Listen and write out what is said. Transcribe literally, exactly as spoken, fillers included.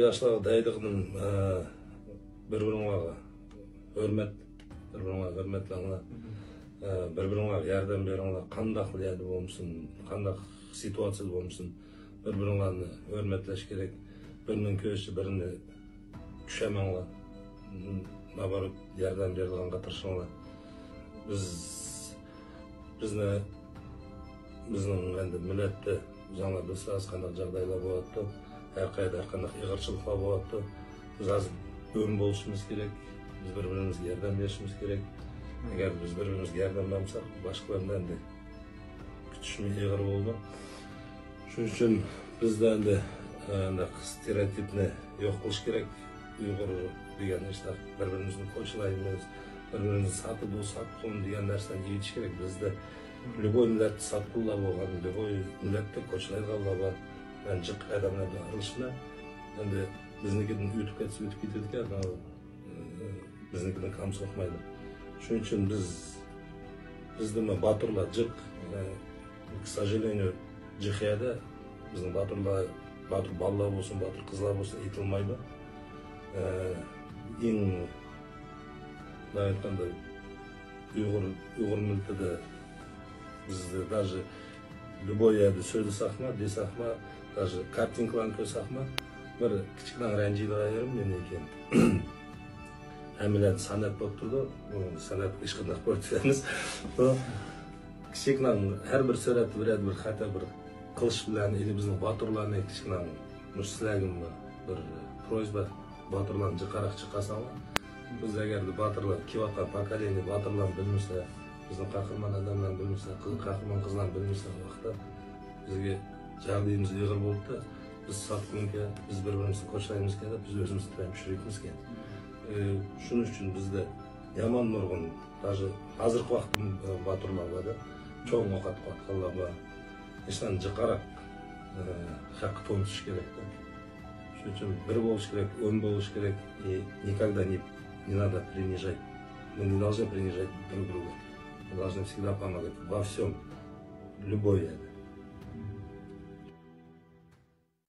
ياشلارغا دەيدىغىنىم، ئە، بىر-بىرىڭلارغا ھۆرمەت، بىر-بىرىڭلارغا ھۆرمەتلەڭلار. ئە، بىر-بىرىڭلارغا ياردەم بېرىڭلار. قانداق يەردە بولمىسۇن، قانداق سىتۇئاتسىيەدە بولمىسۇن، بىر-بىرىڭلارنى ھۆرمەتلەش كېرەك. بىرىنىڭ كۆزىچە بىرىنى چۈشەمەڭلار. نابارات ياردەم بېرىدىغانغا تىرىشىڭلار. بىز، بىزنى، بىزنىڭ ئەمدى مىللەتتە ئۆزۈڭلار بىلىسىلەر، قانداق جاغدايلار بولۇۋاتىدۇ. ھەر قايدا ھەر قانداق ئېغىرچىلىقلار بولۇۋاتىدۇ. بىز ھازىر ئۆڭ بولۇشىمىز كېرەك. بىز بىر-بىرىمىزگە ياردەم بېرىشىمىز كېرەك. ئەگەر بىز بىر-بىرىمىزگە ياردەم بەرمىسەك، باشقىلاردىن ئەمدى كۈتۈشمۇ ئېغىر بولىدۇ. شۇنىڭ ئۈچۈن بىزدە ئەمدى، ئە، ئانداق ستېرېئوتىپنى يوق قىلىش كېرەك. ئۇيغۇر دېگەن ئىشلار بىر-بىرىمىزنى كوچىلايمىز، بىر-بىرىمىزنى ساتىدۇ، ساتقۇن دېگەن نەرسىلەرنى يېيىش كېرەك. بىزدە لوبوي مىللەتتە ساتقۇنلار بولغان، لوبوي مىللەتتە كوچىلايدىغانلار بار. مەن جىق ئادەملەر بىلەن ئارىلىشىمەن. ئەمدى بىزنىڭكىدىن ئۆتۈپ كەتسە ئۆتۈپ كېتىدىكەن، بىزنىڭكىدىن كام سوقمايدۇ. شۇنىڭ ئۈچۈن بىز، بىزدىمۇ باتۇرلار جىق. К сожалению، جىق يەردە بىزنىڭ باتۇرلار، باتۇر بالىلار بولسۇن، باتۇر قىزلار بولسۇن، ئېيتىلمايدۇ. ئىڭ، مۇنداق ئېيتقاندا، ئۇيغۇر، ئۇيغۇر مىللىتىدە بىز даже لوبوي يەردە سۆزلىسەكمۇ، دېسەكمۇ، даже كارتىنكىلارنى كۆرسەكمۇ، بىر كىچىكنىڭ رەنجىيدىغان يېرىم مېنىڭكى. ھەممىلەر سەنئەت بولۇپ تۇرىدۇ. بۇ سەنئەتكە ھېچقانداق بولۇپ بەرمەيمىز. بۇ كىچىكنىڭ ھەر بىر سۈرەتتە بىر، بىر خەتە بىر قىلىش بىلەن، ئىلى بىزنىڭ باتۇرلارنى كىچىكنىڭ مۇشۇ سىلەرگىمۇ بىر پروسبا، باتۇرلارنى جىقراق چىقارساڭلار. بىز ئەگەردە باتۇرلار كېلىۋاتقان پوكоление باتۇرلارنى بىلمىسە، بىزنىڭ قەھرىمان ئادەملەرنى بىلمىسە، قىز، قەھرىمان قىزلارنى بىلمىسە، ئۇ ۋاقىتتا بىزگە جەغدىيىمىز ئېغىر بولۇپتۇ. بىز ساتقۇنكى، بىز بىر-بىرىمىزنى كوچىلايمىزكەن دەپ، بىز ئۆزىمىزنى تىرەيمىز شېرىكمىزكەن. ئى، شۇنىڭ ئۈچۈن بىزدە يامان نۇرغۇن، даже ھازىرقى ۋاقىتتا باتۇرلار بار-دە، چوڭ ئوق ئاتقانلار بار. ئىشلارنى جىقراق، ئى، خەققە تونۇتۇش كېرەك-دە. شۇنىڭ ئۈچۈن بىر بولۇش كېرەك، ئون بولۇش كېرەك. ئى، никогда не, не надо принижать. Мы не должны принижать друг друга. Мы должны всегда помогать во всём, любой это.